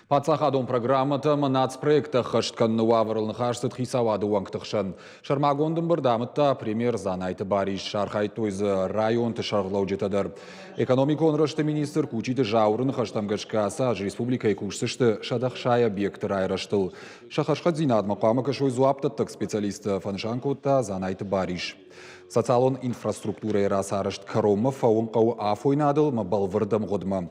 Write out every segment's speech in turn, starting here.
Паддзахадон программӕтӕ ӕмӕ нацпроекттӕ ӕххӕст кӕныны уавӕрыл ныхас цыд хицауады уӕнгты хсӕн. Сӕрмагонд ӕмбырд амыдта премьер Дзанайты Барис. Архайдтой дзы районты сӕргълӕуджытӕ дӕр. Экономикон рӕзты министр Кучиты Зауыры ныхӕстӕм гӕсгӕ ацы аз республикӕйы кусдзысты 160 объекты райрӕзтыл. Сӕ хӕрзхъӕддзинадмӕ хъуамӕ кӕсой дзуапдӕттӕг специалисттӕ, фӕнысан кодта Дзанайты Барис. Социалон инфраструктурӕйы рацарӕзт кӕронмӕ фӕуын хъӕуы афойнадыл ӕмӕ бӕлвырд ӕмгъуыдмӕ.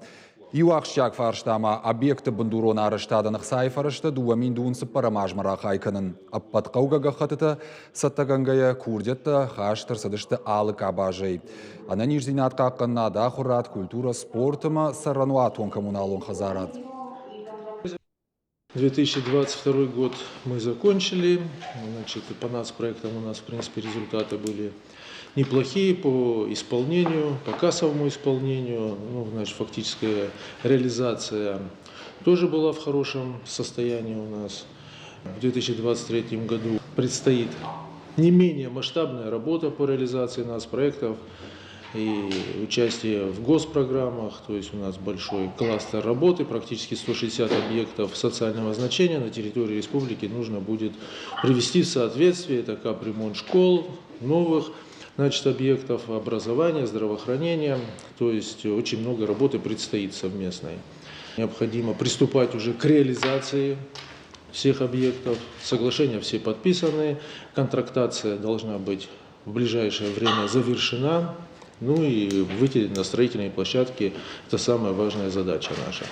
Иу ахсджиаг фарста ма объекты бындурон арӕзтадӕн ӕхцайы фӕрӕзтӕ 2024 азмӕ рахай кӕнын. Ӕппӕт хъӕугӕ гӕххӕттытӕ цӕттӕгӕнгӕйӕ курдиӕттӕ хаст ӕрцыдысты алы къабазӕй. Ӕнӕниздзинад хъахъхъӕнынад, ахуырад, культурӕ, спорт ӕмӕ цӕрӕнуатон-коммуналон хӕдзарад. 2022 год мы закончили. Значит, по нацпроектам у нас, в принципе, результаты были неплохие по исполнению, по кассовому исполнению. Ну, значит, фактическая реализация тоже была в хорошем состоянии у нас. В 2023 году предстоит не менее масштабная работа по реализации нацпроектов и участие в госпрограммах, то есть у нас большой кластер работы, практически 160 объектов социального значения на территории республики нужно будет привести в соответствие, это капремонт школ, новых, значит, объектов образования, здравоохранения, то есть очень много работы предстоит совместной. Необходимо приступать уже к реализации всех объектов, соглашения все подписаны, контрактация должна быть в ближайшее время завершена. Ну и выйти на строительные площадки – это самая важная задача наша.